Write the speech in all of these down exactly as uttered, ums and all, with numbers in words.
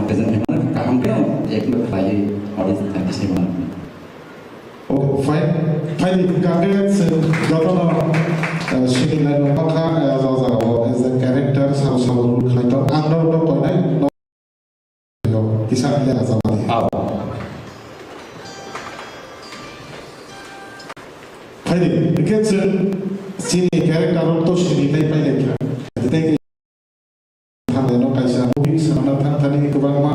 present khaimano kaham khe, acting khlaiwi audience thangkhe saimanani. Okay, fine. Fine, congrats, jotono, uh, sini lai no kha, uh, as a character, sabo sabo role khlai to. Ang no no koinai, no, kisa le aja mani. Aw. Fine, khe chwng sini character rok to sini lai pai lai kha. Thank you. Thangnaino kaisa movie swnamna thangthani kwbangma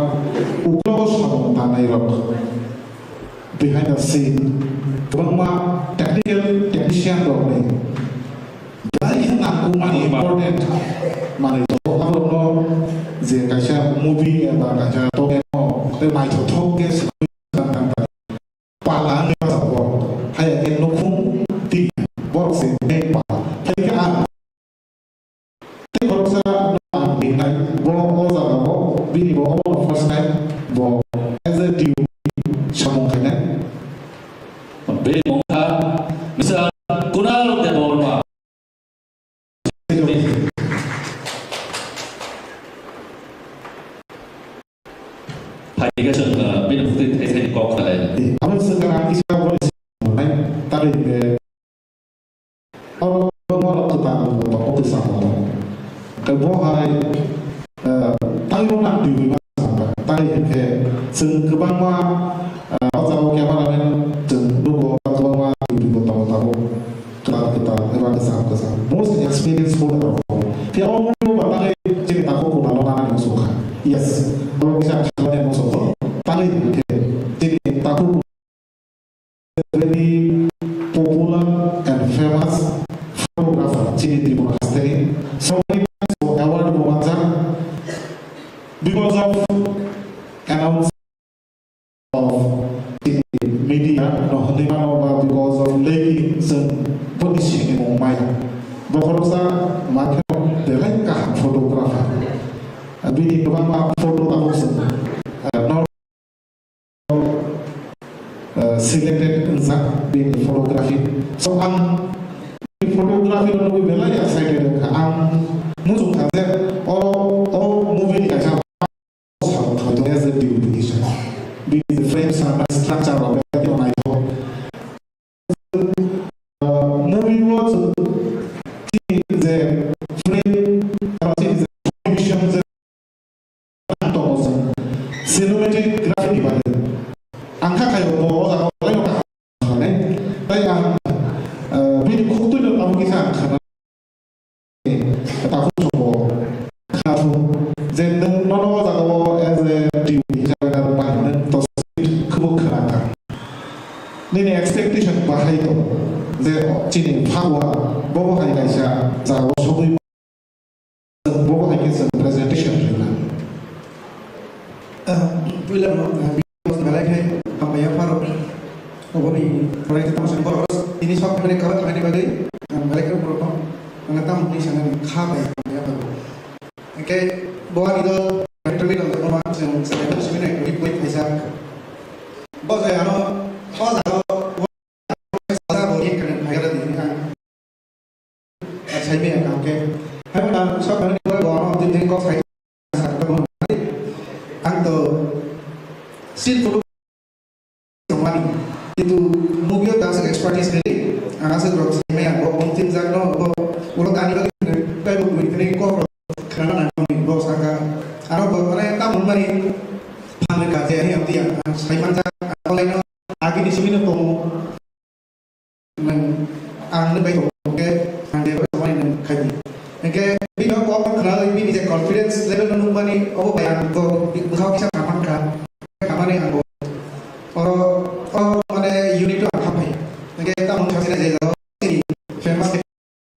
uklogo samung tangnairok, behind the scene, kwbangma technical technician rokni belai khe nangkukmani important manwi tongo. Aborokno je kaisa movie eba kaisa tongthai naithothok khe swnamwi thangthani pala wngwi rwjak borok, haiya khe nukhung twi borok se main pala. Hai khe ang Tei khoroksa no ang ringnai, bo o jaga o bini bo omo no first time bo as a duty samung khainai. Bini mung kha Mister Kunal Debbarma. Phaikhe chwng, uh, bini bwtwi thai thani kok khlai. Abo swkang ang kisa bo ni sinai, tari khe Oro borok kwtal tongo, kwcham tongo. Tei bo hai, eh, taibo nang twiwi ma samkha. Tai hinkhe chwng kwbangma, eh, o jaga o cameraman chwng nugo, kwbangma twiwi bo tongo tabuk. Kwtal kwtal eba kwcham kwcham. Most experienceful rok. Phiya o mungwi bo ba tangwi chini takhuk kunalo nana ni muchungkha. Yes. Abo kisa khalani muchungkha. Tangwi hinkhe chini takhuk very popular and famous photographer chini Tripura hasteni. So many times bo award bo manjak because of announce of chini media no hwnwi mano ba because of leki chwng boni sinimung maya. Bo khoroksa ma khe belai kaham photographer. Bini kwbangma photo tabuk chwng, uh, not uh, selected wngjak bini photography. So ang bini photography no nugwi belai excited wngkha. Ang muchungkha je o, o movie ni kaisa as a duplication. Bini frame structure rok belai kheno naithok. Uh, movie o chini je frame, uh, chini je division je tongo chwng cinematic graphic ni bagwi. Ang kha khaio bo o jaga o belai no kaham khanai. Tai ang, eh, bini khuk twi no abo kisa ang khana takhuk chwng bo khna thung je nwng nono o jaga o as a D O P hisabe nang bai nwng to khwbo khna kha. Nini expectation bahai to je chini phagwa bo bo hai kaisa jaga o sogwi Bo bo hai khe chwng presentation rwna. Ah, puila no, ah, video belai khe hambai ya pharo. Oboni belai khe tamo sani borok tini sok khamani kaba khamani bagwi, ah, belai khe borok no, ano tamo hwnwi sanani kha bai hambai ya pharo. Hwnkhe bo ani dol, director ni dol, tongma chwng chwng simi nai, bui bui phaisa. Bo jai ano, o jaga o, o jaga o, o jaga o, o jaga o, Saimai ang khe. Hai ba ang sok nang ni bo ano din din kok sai sa ko. Ang to sil photo mani. Kintu movie o ta aswk expertise ni. Ang aswk rok saimai ang bo tin jak no bo ulo tani ba kai bo ni kok khana na ni bo saka. Aro bo mane ta mun mani phan ka je ni ang ti ang sai man jak ang lai no agi ni simi no tongo. Nang ang nang bai tong ke ang de bai tong nang khai di. Engke bini kok khna bini je confidence level no nung mani obo bai ang ko bwsao kisa khamang kha. Khamani ang bo. Oro, oro mane unit to ang khapai. Engke ta mun khasi na je jao. Famous ke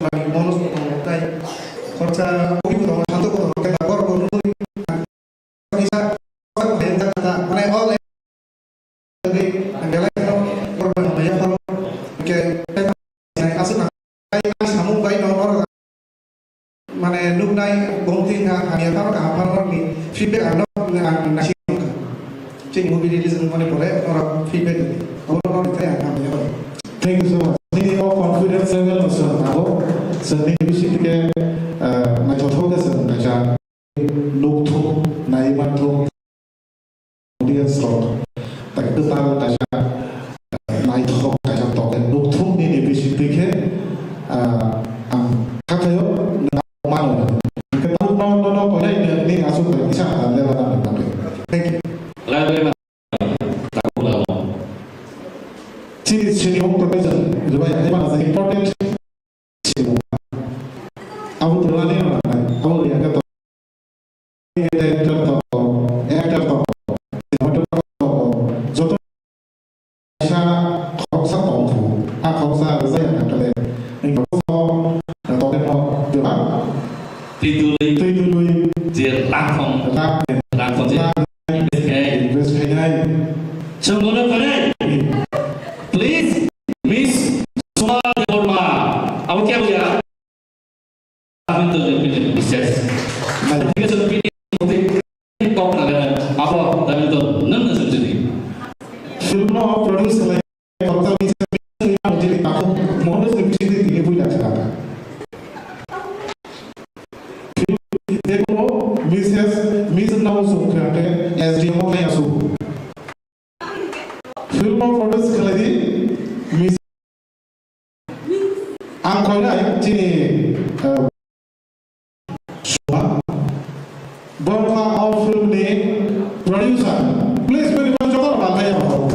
mani bonus ko tong tai. Khorcha obi ko tong, santo ko tong, ke bakor ko nung. Kisa, mane all Belai no problem ya pharo ke aswk na samung bai no norok mane nuknai bongti ha hamya pharo kaham pharo ni feedback ang no ang nasi nukha. Chini movie release wngmani pore norok feedback rwdi. Abo no norok thai ang hamya pharo. Thank you so much. Nini o confidence level no sir abo sir nini bisi ke naithothok ke sir nacha nukthok nai manthok. audience rok, tai kwtal kaisa, eh, naithok kaisa token nukthung nini bisingtwi khe, ah, ang kha khaio, nwng mano. Hwnkhe tabuk no, no, no, koinai nwng nini aswk bai kisa, ah, lela nangni bagwi. Thank you. Chini sini hong tongmani jang, rwbai hai mano jang important. Abo twlani rwnai, abo rwya khe to, director to, actor to, cinematographer to, joto kaisa khoroksa tongkhu, a khoroksa rwjaya kha khe, wngkha to, to, to, to, Twi tului, twi tului, je rang thong, rang, rang thong je rang invest khainai. Invest khainai. Chwng bono khainai. Please, Miss Suma Debbarma. Abo kya hoya? Abhi to je bini business. Nai. Abhi to je bini kok na le. Abo abhi to nang na sujudi. Film no produce khlai. Khoroksa Miss Suma Debbarma ni takhuk Mohammad Singh Singh ni tini puila chwla. Jekunu Missus, Miss Nau Sung khe S D M o khlai asu. Film o produce khlai di Miss. Ang koinai chini, eh, Suma, bo wngkha o film ni producer. Please, bini bagwi jotono rwkhlai rw.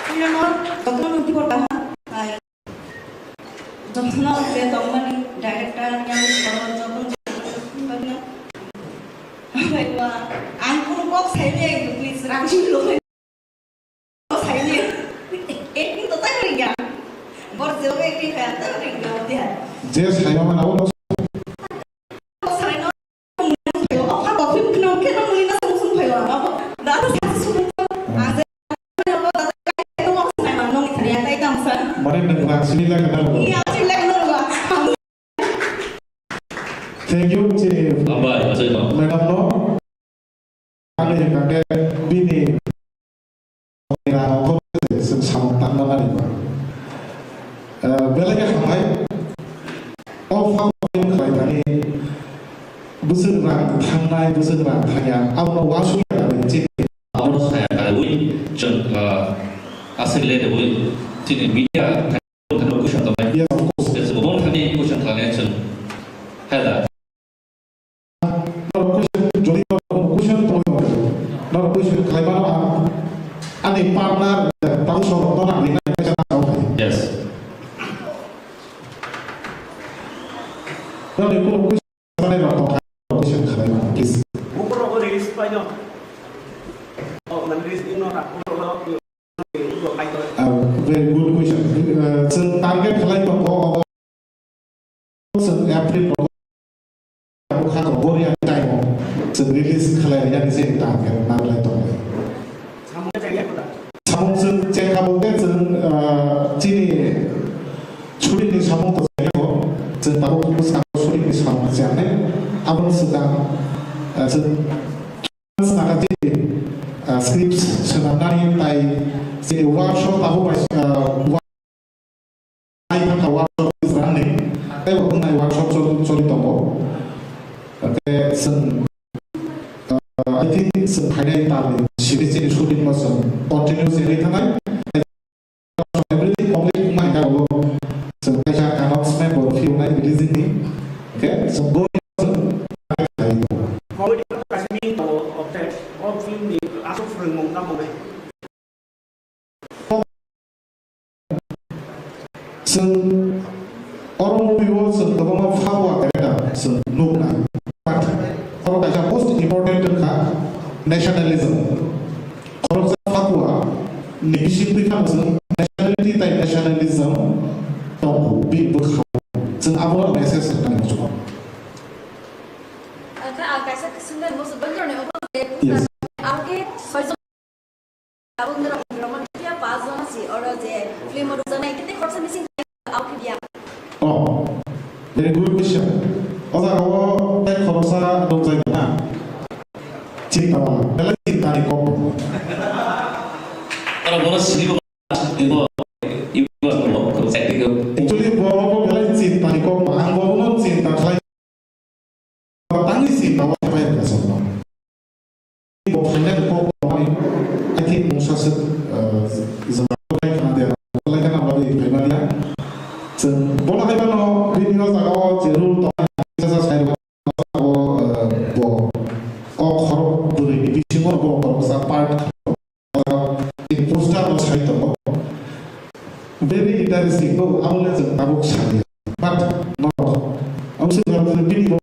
Puilano jotono nukti borok kaham, hai, jotono je tongmani director, yang jotono, jotono, jotono, ang kunu kok saimaya, please, rang simi rwkhlai. Saini. Acting to tak ringya. Bor jeo acting kaya tak ringya dia. Je saima mana ulo. Saino. Apa kok film kena kena mulina sung sung phayo. Apa? Dada sung sung. Aje. Apa dada kai to saima nong thariya kai tamsa. Mane nang lang sini lang kenal. Iya, sini lang kenal. Thank you, Chief. Abai, achaino. Madam no. Ani hwnkhe bini rang rok se samung tangma nani ba. Eh, belai khe hambai. O phang khlai thani bwswk rang thangnai, bwswk rang thangya, abono uansukya nai chini. Abono saya kaiwi chwng, eh, aswk le rewi chini media thani question tongnai. Yes, of course. Yes, bo thani question khlainai chwng. Heda. Norok question, jodi norok question tongwi mano, norok question khlai mano ang ani partner, tamo sorok no nang rinai kaisa nang tong. Yes. Norok kuno question sanai rok tong kha, question khlai mano, please. Buku rok release pai no. Oh, man release ino na, buku rok. Ah, very good question. Ah, chwng target khlai tongo, obo chwng April rogo, abo kha Korea time o chwng release khlai rwya ni se target narwlai tongo. Samung chwng chengkha bo khe chwng, ah, chini shooting ni samung to chengkha bo chwng tabuk bwskango shooting ni samung chengnai. Abo swkang, ah, chwng Saka je, ah, script swnamnani tai je workshop abo bai, ah, wa-, ai thangkha workshop is running. Tei bo wngnai workshop chol-, choli tongo. Tei chwng, ah, I think chwng phainai talni simi chini shooting no chwng continue chengwi thangnai. Everything complete wngma hwnka ulo chwng kaisa announcement bo phiyoknai releasing ni. Okay, so go. Committee kaisa meeting tongo, okay, o film ni aswk phwrwngmung tamo bai. Chwng oro movie o chwng kwbangma phagua character chwng nuknai. But oro kaisa most important wngkha nationalism. Khoroksa phagua ni bisingtwi phano chwng nationality tai nationalism tongo, bini bwkhao. Chwng abono message rwkha ni muchungo. Ang kha, ang kaisa swngna muchung bandra ni obo je. Yes. Ang khe soi jon. Abo wngkha rok, rok mani phiya pas jona si oro je film o rwjaknai, kete khoroksa missing. Abo khe biya. Oh, very good question. O jaga o tei khoroksa nukjagwi na. Chinta wala, belai chinta ni kok. Oro bono sini bo, ibo, ibo, ibo, ibo, ibo. Actually, bo, bo belai chinta ni kok, ang bo no chinta khlai. Tangwi chinta wala pai ka sokno. Interesting, no, abo le chwng tabuk saliya. But no, abo se jora jora bini bo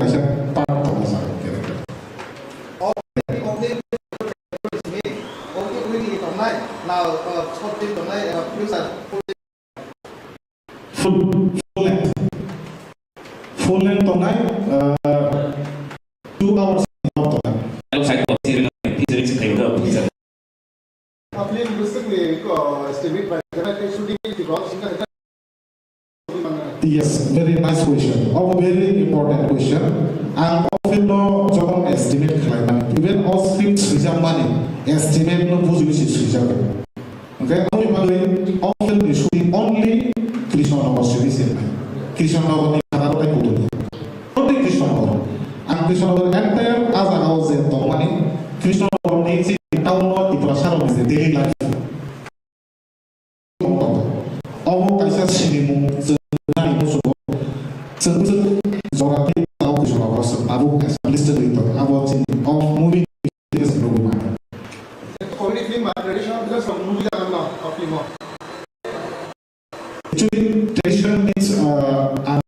kaisa part tongo sa character. Full, full length. Full length tongnai, uh, two hours tongnai. Hello, side of the featuring, featuring. Film bwswkni ko estimate bai jana tei shooting ni twi kok singkha. Yes, very nice question. Oh, very important question. Ang o film no jokon estimate khlaimani. Even o script swijakmani estimate no bujui se swijak. Okay, aboni bagwi o film ni shooting only Krishnanagar simi se nai. Krishnanagar ni khadar tai kudu. Only Krishnanagar. Ang Krishnanagar entire a jaga o je tongmani, Krishnanagar ni si town o Tiprasa rok ni je daily life. Obo kaisa sinimung chwng nai musugo. Chwng jora tei tao Krishnanagar se tabuk kaisa list ri tong. Abo chini o movie Comedy film ba traditional film sam movie jaga no o film o. Actually, tradition means, uh, an,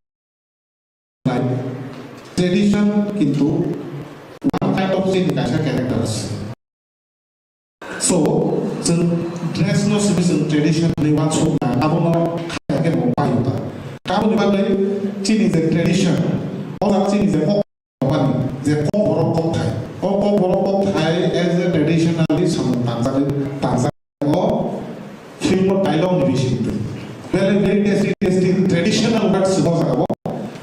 like, tradition kintu one kind of chini kaisa characters. So, chwng dress no simi chwng tradition ni wansuk na, abono khaya khe bo payu ta. Aboni bagwi chini je tradition, o jak chini je kok Mani, je Kokborok kokthai. O Kokborok kokthai as a traditionally samung tangjagwi, tangjago film o dialogue ni bisingtwi. Belai belai tasty tasty traditional words bo jaga bo,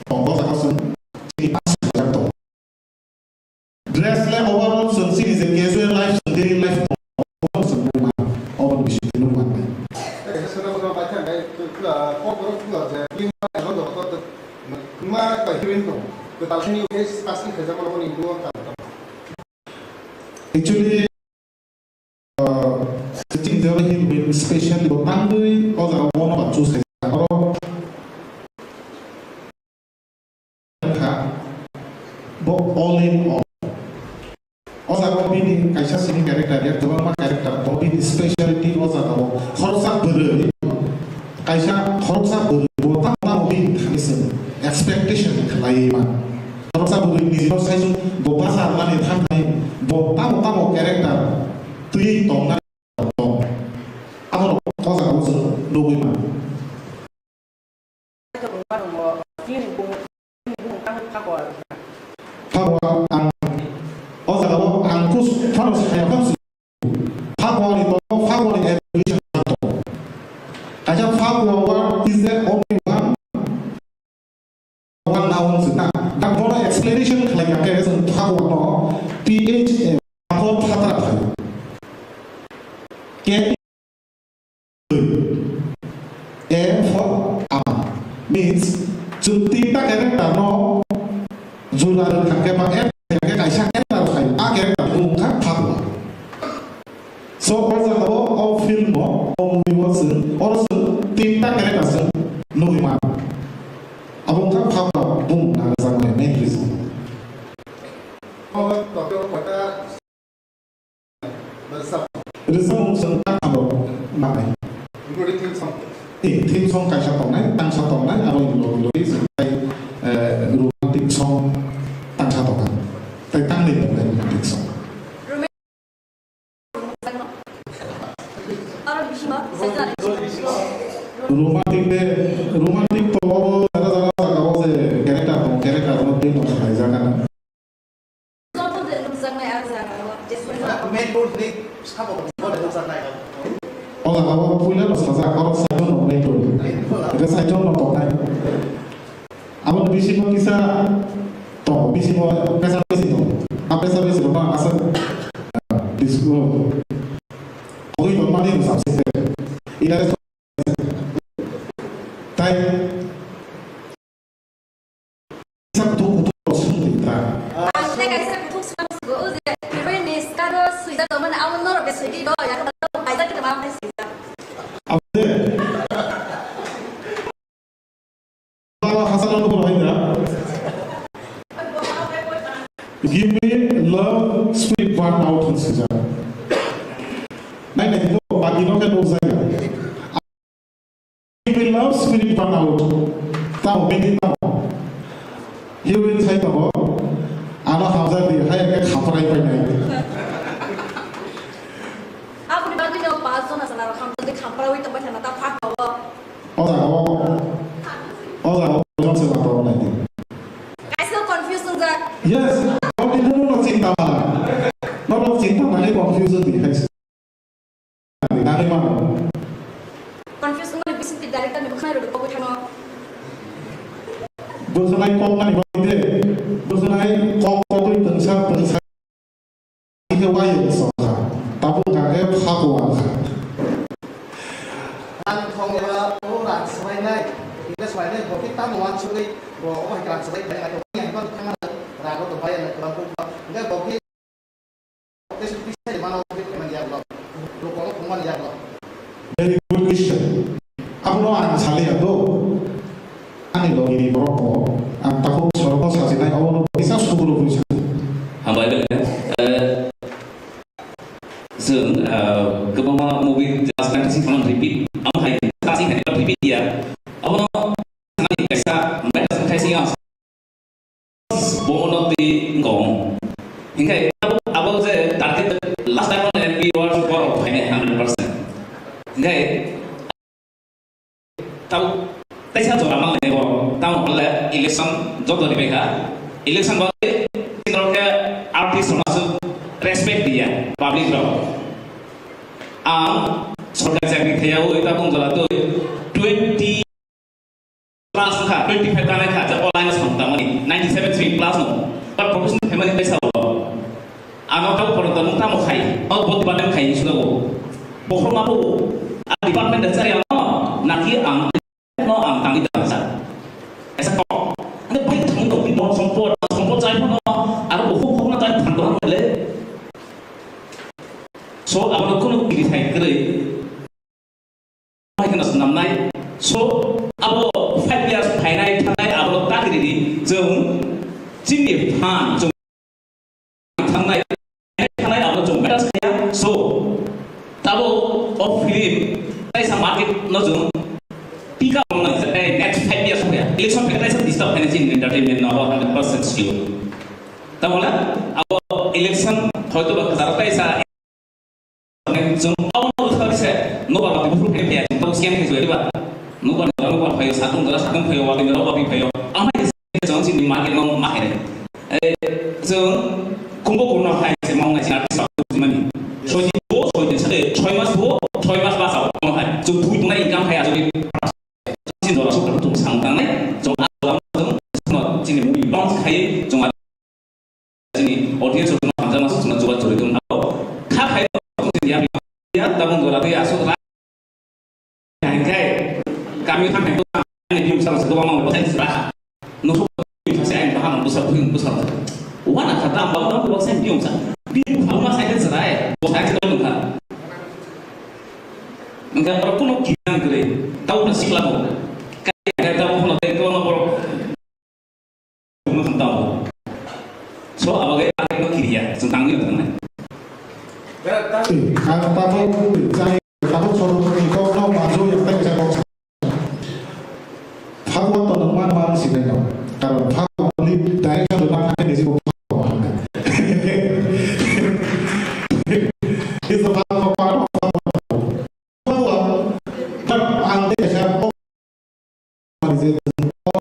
tongbo jaga chwng chini pas tongo. Dress le overall chwng chini je casual life, chwng daily life tongo, chwng nukmani, oboni bisingtwi nukmani. Kokborok je film Ma ka heroine tong, kwtal thani face pass ni khaijak mano ni duo ka. Actually, uh, sitting there heroine specially bo tangwi o jaga bono ba choose khaijak oro. Kha bo all in all. O jaga o bini kaisa simi character ya, kwbangma character tongo, bini speciality o jaga o khoroksa bwrwi, kaisa khoroksa bwrwi bo tamo tamo bini thani se expectation khlaiwi man. Khoroksa bwrwi nijino saichung bo bachar mani thangnai, bo tamo tamo character twiwi tongnai tong. Abo o jaga o chwng nugwi man. Phagwa ang o jaga o ang kus phano saya phano phagwa ni to phagwa ni evolution to kaisa phagwa word is the only one one noun sita da bono explanation khlai ka ke sung phagwa no P H A phagwa phatra phai ke A for ama means chwng tinta character no jura rwkha khe ba add khe kaisa character khai a character bo wngkha Phagwa. So o jaga o o film o o movie o chwng oro chwng tinta character chwng nugwi mano. Abo wngkha Phagwa bumung na rwjakmani main reason. Rwchapmung chwng tangsa rok manai. Including theme song. Eh, theme song kaisa tongnai, tangsa tongnai, abo ni logi logi chwng tai, eh, romantic song tangsa tongkha. Tai tangnai tongnai romantic song. Romantic de, romantic to abo jara jara jaga o je character tong, character no tei tong khlai jagana. Joto de nukjaknai ah jaga o, je summa. Main road ni sabo bo de nukjaknai. O jaga o puila no sajak, oro side o no main road. Ega side o no tongnai. Abo bisingo kisa to, bisingo pesa besi to. A pesa besi to ma asa disco. Oi to mani no sabse. Ila tai Kaisa kuthuk kuthuk rok swngdi ta. Ang tei kaisa kuthuk swngsugo, o je heroine ni skado swijak tongmani, abo norok bai swidi do, ya khe norok kaisa khe ma bai swijak. Abo de. Baba hasal no boro haida. Give me love, sweet burn out, han swijak. Nai nai, bo bagi no khe bo jaya. love spirit burn out. Tamo bini tamo. Heroine sai tongo. Ano hamjak di, hai khe khaprai painai. Aboni bagwi no pas jona sana rok hamjak di khaprawi tongbai thana ta phak bawo. O jaga o, o jaga o jom se ma tong nai di. Kaisa confuse wngjak. Yes, o di no no chinta ma. No no chinta ma ni confuse di hai. Nangwi mano. Confuse wngmani bisingtwi director ni bwkhanai rwdi kogwi thangno. Bwkhanai kok mani bagwi de, bwkhanai kok kogwi twngsa twngsa khe wayung sokha, tabuk kha khe phaku wangkha. Rang thong eba o rang swbainai, invest swbainai, bo khe tamo wansugwi bo obo hai rang swbai bai nai, obo hai ban thangna rang o to bai nai kwbang kwbang, hingke bo khe Very good question. Abono ang saliya do. Ani logi borok ko ang takhuk sorokno sajinai abono kisa suguru buisa. Hambai bele, eh, chwng, eh, kwbangma movie just fantasy phano repeat, amo hai kasi hai repeat ya. Abono kaisa matter khaisi yang Bomono twi wngkong. Hinkhe abo je target last time on N P world borok phainai hundred percent. Hinkhe tabo teisa jora manglai borok. Tamo hwnle election joto ribaikha. Election bagwi chini rok khe artist rok aswk respect diya public rok. Ang sorkari chakri khaiyaui tabung jora twi twenty plus wngkha, twenty five tanai kha, je online samung tangmani, ninety seven three plus no, but professional family bai sao. Ano tabo porto nung tamo khai, o bo department khai ni sudo. Bokhro ma bo, a department da chari ano, naki ang, no ang tangni da sa. Esa ko, ane bai thang no, bi no sompot, sompot chai no, aro bo huk huk na chai thang do le. So, abo no kuno kiri thai kre. Hai kheno swnamnai. So, abo five years phainai thanai abo ta kiri di, chwng chini phan chwng thangnai, thangnai abo chwng matters khaya. So, tabo o film kaisa market no chwng pick up wngnai, next five years hoya. Election phaikhe kaisa disturb khainai chini entertainment no abo hundred percent sure. Tamo le abo election hoito ba kwcharo kaisa Chwng abono bwthar se nobar bati buphuru phai phaiya, chwng tabuk scam khai suya diba? Nobar ni nobar phaio, satung jora satung phaio, watwi ni nobar bi phaio. Amai se chwng chini market no ma hai. Eh, chwng kumbo kurno hai se maung nai chini artist rok mani. Soi din bo, soi din sade, choi mas bo, choi mas basa bo hai. Chwng thui tunai income hai asuli. Chini jora suk tung sang tangnai, chwng a jora chwng chini movie launch khai, chwng Chini audience rok no hamjakma swk chwngno chuba churi tong thago. Kha khai tong chini ya, ya tabung jora tei aswk ra. Hai khai kami thangnai to ani biyung salo se kwbangma bo sai sra. No suk biyung sa se ani bahan bwsa biyung bwsa. Wana kha tam ba ba sai biyung sa. Biyung phalma sai se sra e. Bo sai se tong kha. Engkha borok kuno kinan kwrwi. Tau na sikla bo. Kai kai tau no tei kwbangma borok. Tamo. So, abo gai market no kiriya, chwng tangwi thangnai. Ang tabuk, chai, tabuk sorokni kokno manjui, ang tei kisa kok sa. Phagwano to nang man man sinai no. Karon phagwani direction do nang hai nisi ko phagwa. Is the phagwa part of phagwa. Phagwa, but ang tei kisa kok Mani je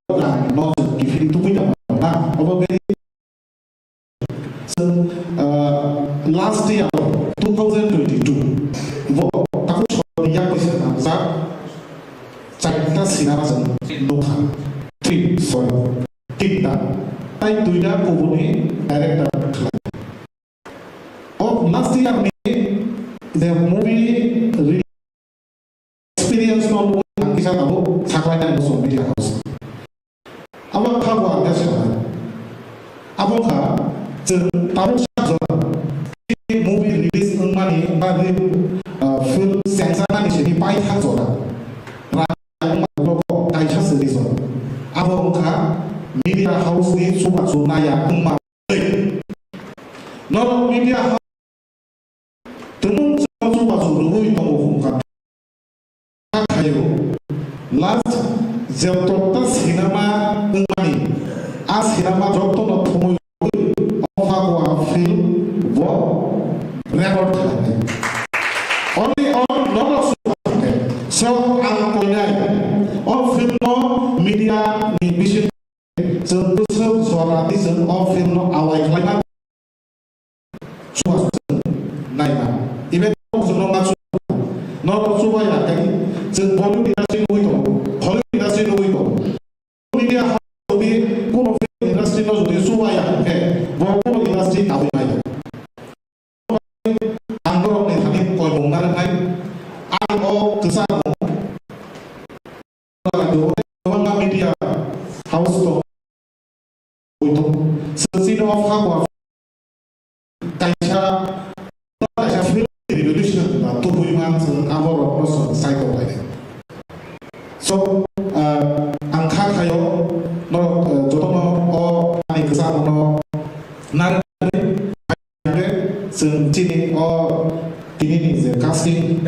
rang no chwng kiphilwi tubui tongma na, obo very chwng, ah, last year two thousand twenty-two bo takhuk sorokni yak bai se nangjak charta sinema chwng nukha. Three, sorry, tinta. Tai duita kubuni director khlai. O last year ni the movie experience no nugwi ang kisa tabuk saklainani bo chwng media house. Abo kha bo ang khe sanai. Abo kha chwng tabuk sak jora movie release wngmani bagwi, ah, film chengjaknani simi paithak jora. Rang wngmani ulo kaisa se reason. Abo wngkha media house ni chubachu naya wngma. Norok media house Tumung chwng chubachu rwui tongo hwnka. Khaio. Last Joto ta sinama wngmani, a sinama jotono thumwi o Phagua film bo record khlainai. Only on nono sukhai. So ang koinai o film no media ni bising chwng bwswk jora di chwng o film no awai khlaima. Chuba chwng naima. Even chwng no ma chuba. Norok chuba ya kai. Chwng Bollywood industry nugwi tongo. Hollywood industry nugwi tongo. Media house jodi kuno film industry no jodi chuba ya khe, bo kuno industry nawi maya. Ang borok ni thani koimung narwknai. Ang o kwcharo kwbangma media house to sini o Phagua kaisa kaisa film revolution ba tubui man chwng aborok no chwng sai tong lai. So, ah, ang kha khayo norok, eh, jotono o ani kwcharo no narwknai. Chwng chini o tini ni je casting.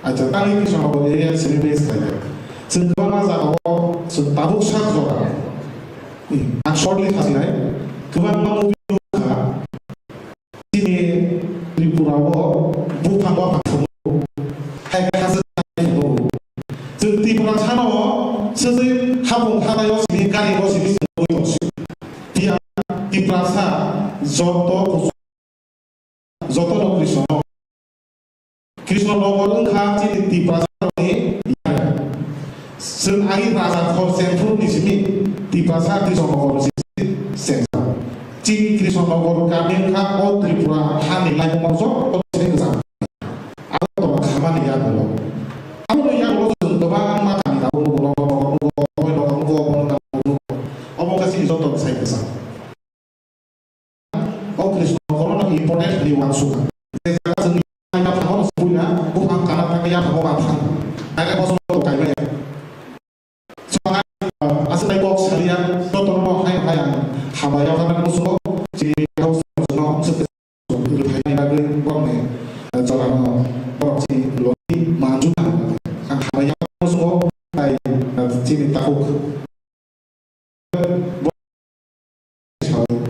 Acha, tangwi Krishnanagar area sini base khaijak. Chwng kwbangma jagao chwng tabuk sak jora. Ang shortly khasinai. Kwbangma movie nukha. Chini Tripura o buphang buphang thangwi hai khe haste thangwi thangwi. Chwng Tripura sano swjwi hapung thanai o sini gari o sini chwng nugwi tongsi. Phiya Tiprasa joto kuchuk joto no Krishna no. Krishna Nagar wngkha chini Tiprasa ni yar. Chwng ai Raja Khor Sengphur ni simi Tiprasa Krishna Nagar ni simi sengjak. Chini Krishna Nagar kami wngkha o Tripura hani laibuma joto se kwcham. Abo to khamani yagulo. Abo ni yagulo chwng kwbangma kami abo nugo, nugo, nugo, nugo, nugo, nugo, nugo. Obo khe chini joto sai kwcham. O Krishna Nagar no important hwnwi uansukha. Je jaga chwng yaphango no puila buphang kana thangwi yaphango ma thang. Direct bosong no kaimaya. So, ang aswk kok salia, jotono hai hai ang hambai yapharnani muchungo chini house no swk rwphaini bagwi borokni jorano borok chini logi manjuna ang hambai yapharnani muchungo tai chini takhuk.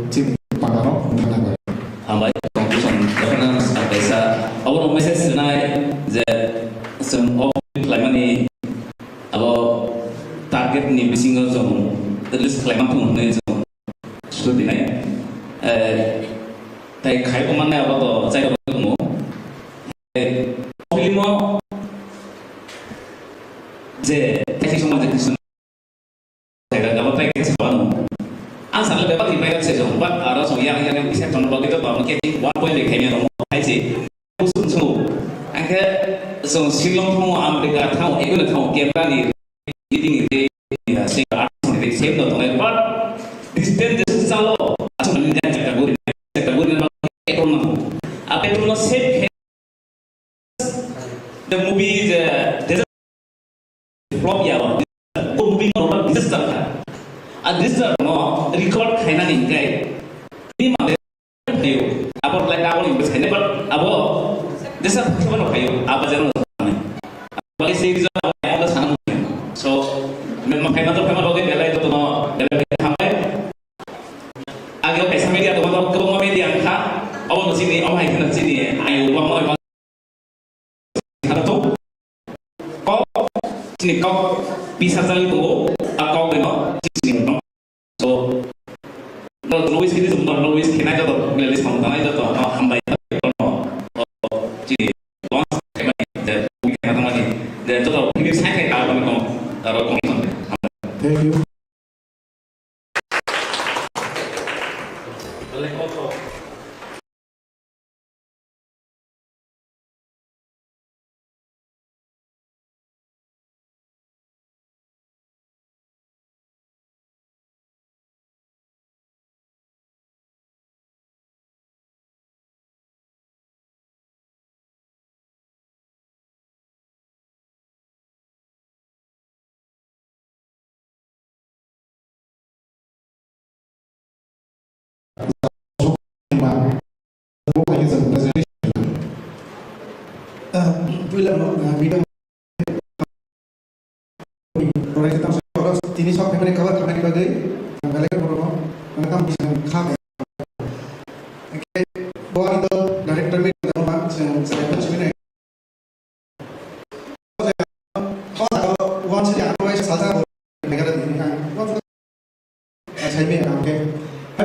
Chini panda no thangna bai. Hambai, conclusion, governance, kaisa, abo message rwnai je chwng o khlaimani abo target ni bisingo chwng release khlaima thung hwnwi chwng sutinai. Eh, tai khai ko manne abo to chai ko mo. Eh, film o je, tei somaj je Jaga gabang pai khe saban. Ang sa le bebak ni pai se jong, but aro song yang yang yang bisa ton bagwi to bang ke one point le khaimya rong hai se. Usung sung. Ang khe song Shillong thang, America thang, ego le thang, camera ni editing ni de, se art ni de, same no tongnai, but distance de salo, asal ni jan jaga guri, jaga guri na petrol na. A petrol na save The movie is a disaster. Flop ya, o movie no disaster kha. A disaster no record khainani hingkai. Ni ma de phayo. Abo lai abo ni bwsai ne, but abo disaster khe no phayo. Abo jeno. Abo lai se reason abo ya sana. So, me ma khaima to khaima loge belai to no belai hambai. Age kaisa media to no kwbangma media kha. Abo no chini, abo hai kheno chini. Ayo bangma Kok, chini kok, pisa jali tongo, a kok bai no, chini no. So, no, no, wis kini, no, no, wis kini, joto, playlist pang tanai, joto, no, hambai, no, chini, launch, khaimani, je, khaimani, je, joto, kini sai khai, aro, no, aro, kong, hambai. Thank you. Puila no, ah, video tini sok phaimani cover khamani bagwi ang belai kheno bono, mane, tamo kisa kha. Bo ani